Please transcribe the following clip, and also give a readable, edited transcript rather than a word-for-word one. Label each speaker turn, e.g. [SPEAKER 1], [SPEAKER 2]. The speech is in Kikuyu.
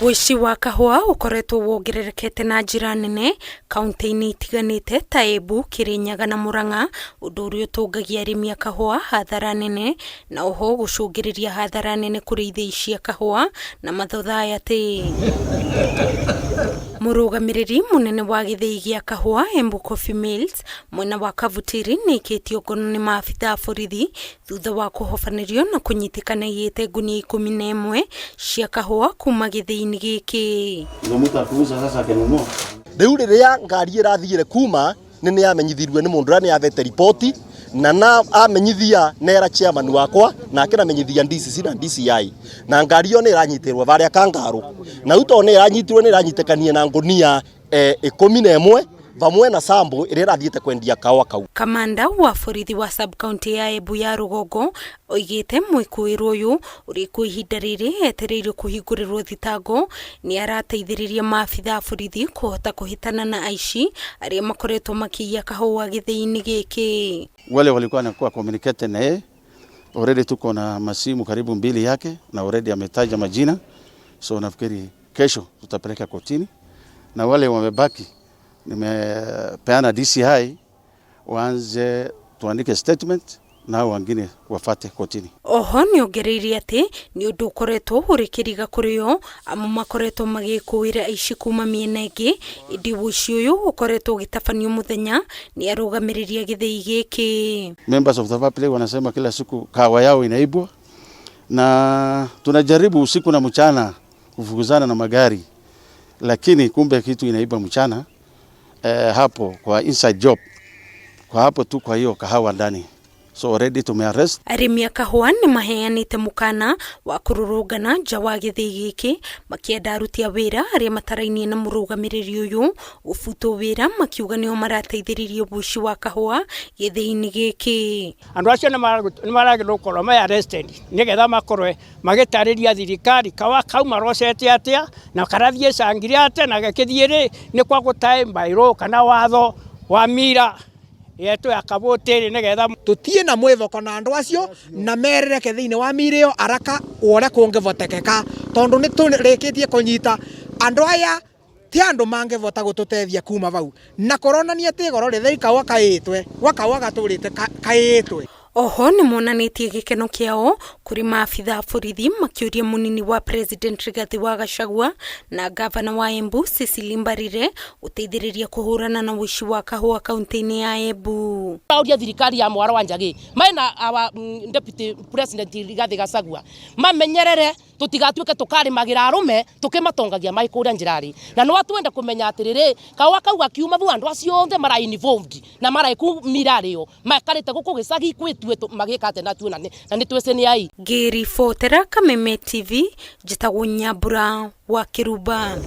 [SPEAKER 1] Ũici wa kahũa ũkoretwo wongererekete na njĩra nene kaunti-inĩ itiganĩte ta Embu, Kĩrĩnyaga na Mũrang'a, ũndũ ũrĩa ũtũngagia arĩmi a kahũa hathara nene na oho gũcũngĩrĩria hathara nene kũrĩ ithĩi cia kahũa na mathothaĩatĩ. Mũrũgamĩrĩri mũnene wa gĩthĩi gĩa kahũa Embu Coffee Mills mwena wa Kabutiri nĩaikĩtio ngono nĩ maabitha a borithi thutha wa kũhobanĩrio na kũnyitĩkana aiyĩte ngunia 11 cia kahũa kuma gĩthĩi-inĩ gĩkĩ.
[SPEAKER 2] Rĩu rĩrĩa ngari ĩrathiire kuma nĩ nĩ yamenyithirio nĩ mũndũ ũrĩa nĩ yavete riboti na na amenyithia nera chairman wakwa nake namenyithia DCC na DCI na ngari ĩyo nĩ ĩranyitirwo varĩa Kangarũ na rĩu tondũ nĩ ĩranyitirwo nĩ ĩranyitĩkania na ngunia 11 vamwe na sambo ĩrĩa ĩrathiĩte kwendia kawa kau.
[SPEAKER 1] Kamanda wa borithi wa sub-county ya Embu ya rũgongo oigĩte mwĩkũĩrwo ũyũ ũrĩ kwa ihinda rĩrĩ etereire kũhingũrĩrwo thitango nĩ arateithĩrĩria maabitha a borithi kũhota kũhĩtana na aici arĩa makoretwo makĩiya kahũa gĩthĩi-inĩ gĩkĩ.
[SPEAKER 3] Wale walikuwa wanakuwa communicate na yeye already, tuko na masimu karibu mbili yake na already ametaja majina, so nafikiri kesho tutapeleka kotini, na wale wamebaki nimepeana DCI waanze tuandike statement na wengine wafate kotini.
[SPEAKER 1] Oho nĩongereire atĩ nĩ ũndũ ũkoretwo ũrĩ kĩriga kũrĩ o amu makoretwo magĩkũĩra aici kuma mĩena ĩngĩ, ĩndĩ ũici ũyũ ũkoretwo ũgĩtabanio mũthenya nĩ arũgamĩrĩri a gĩthĩi gĩkĩ.
[SPEAKER 3] Members of the public wanasema kila siku kahawa yao inaibwa, na tunajaribu usiku na mchana kufukuzana na magari, lakini kumbe kitu inaiba mchana hapo kwa inside job kwa hapo tu kwa hiyo kahawa ndani, so already tumearrest.
[SPEAKER 1] Arĩmi a kahũa nĩ maheanĩte mũkana wa kũrũrũngana nja wa gĩthĩi gĩkĩ makĩenda aruti a wĩra arĩa matarainie na mũrũgamĩrĩri ũyũ gũbutwo wĩra, makiuga nĩo marateithĩrĩria ũici wa kahũa gĩthĩi-inĩ gĩkĩ.
[SPEAKER 4] Andũ acio nĩ maragĩrĩirwo gũkorwo me arrested nĩgetha makorwe magĩtarĩria thirikari kawa kau marocete atĩa na karathiĩ cangire atĩa na gakĩthiĩ rĩ nĩ kwa gũtaĩ mbairũ kana watho wa mira yetu ya Kabutiri nĩgetha
[SPEAKER 5] tũtiĩ na mwĩthoko na andũ acio na merereke thĩinĩ wa mĩrĩ ĩyo araka ũrĩa kũngĩvotekeka tondũ nĩ tũrĩkĩtie kũnyita andũ aya ti andũ mangĩvota gũtũteithia kuma vau na kũronania atĩ goro rĩthei kaũa kaĩtwe gwakaũa gatũrĩte kaĩtwe.
[SPEAKER 1] Oho nĩ monanĩtie gĩkeno kĩao kũrĩ maabitha a borithi makĩũria mũnini wa President Rigathi wa Gachagua na gavana wa Embu Cecily Mbarire gũteithĩrĩria kũhũrana na ũici wa kahũa kaunti-inĩ ya Embu.
[SPEAKER 6] Auria thirikari ya mwaro wa Njagi maina our deputy president Rigathi Gachagua mamenyerere tutigatuike tukarimagira arume tukimatongagia mai kuria njirari na no twende kumenya atiriri kawa kau gakiuma bu andu acio othe mara involved na mara ku mirario makarite guku gicagi kwitue magikate na tu na ni twese ni ai.
[SPEAKER 1] Ngĩribotera Kameme TV, njĩtagwo Nyambura wa Kĩrumba.